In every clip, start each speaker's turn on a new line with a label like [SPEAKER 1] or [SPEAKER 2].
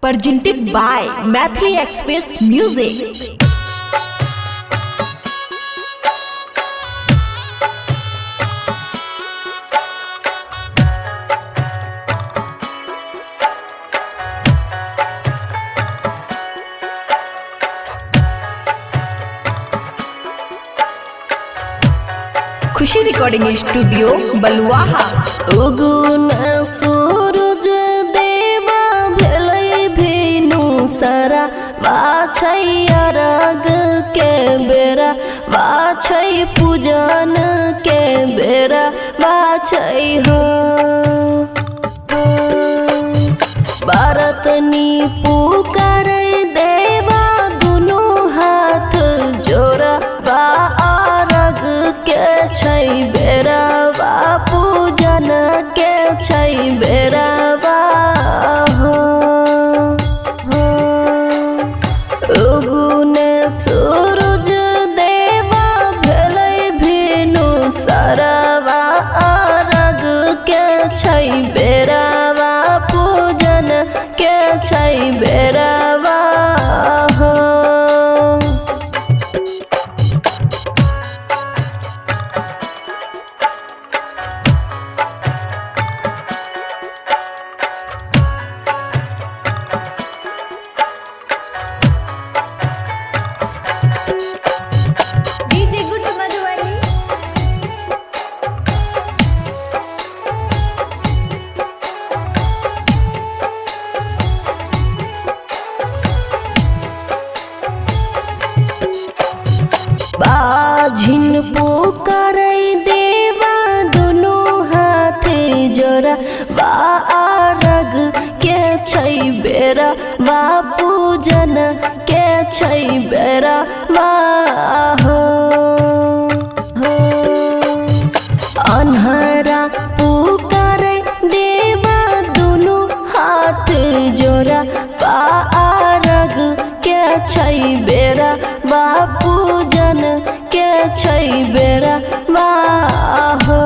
[SPEAKER 1] Presented by Maithili Express Music. Khushi recording studio Baluaha.
[SPEAKER 2] उगुन सूरज देवा भेलै भेनु सारा बाछै अरग के बेरा बाछै पूजन के बेरा बाछै हो। बरतनी पुकार देवा दुनू हाथ जोड़ा बा अरग के छै बेरा बा पूजन के छै बेरा बा हो। उगुने सूरज देवा भेलै भेनु सरवा अरग के छै बेरावा पूजन के छै बेरावा हो।
[SPEAKER 3] DJ good Madhubani.
[SPEAKER 2] बाझिन पुकारै देवा दुनू हाथे जोड़ा बा अरग के छै बेरा बा पूजन के छै बेरा बा हो। अन्हरा पुकारै देवा दुनू हाथ जोड़ा बा अरग के छै बेरा बा पूजन के छै बेरा बा हो।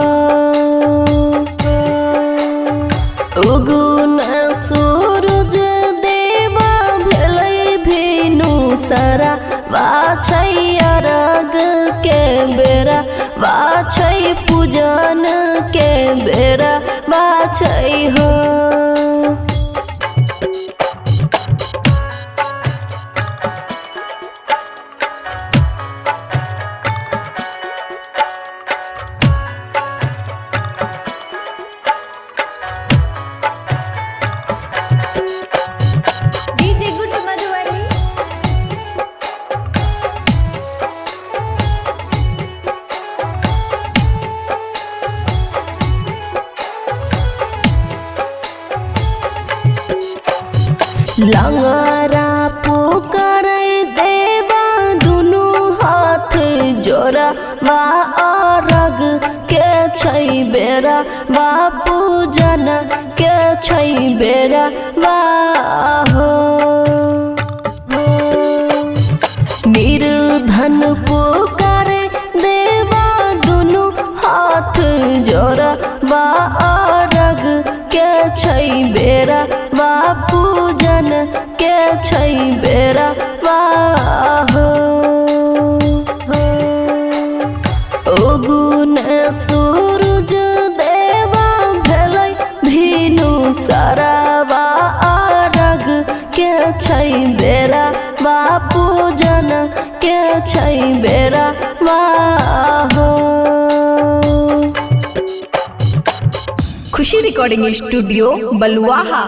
[SPEAKER 2] उगुन सूरज देवा भेलै भेनु सारा बाछै अरग के बेरा बाछै पूजन के बेरा बाछै हो।
[SPEAKER 3] DJ good Madhubani.
[SPEAKER 2] लंगरा पुकारै देवा दुनू हाथ जोड़ा बा अरग के छै बेरा बा पूजन के छै बेरा बा हो। निर्धन पुकारै देवा दुनू हाथ जोड़ा बा अरग के छै बेरा बा पूजन के छै बेरा बा हो। उगुन सूरज देवा भेलै भेनु सारावा अरग के छै बेरा बा पूजन के छै बेरा बा हो।
[SPEAKER 1] खुशी रिकॉर्डिंग स्टूडियो बलुआहा।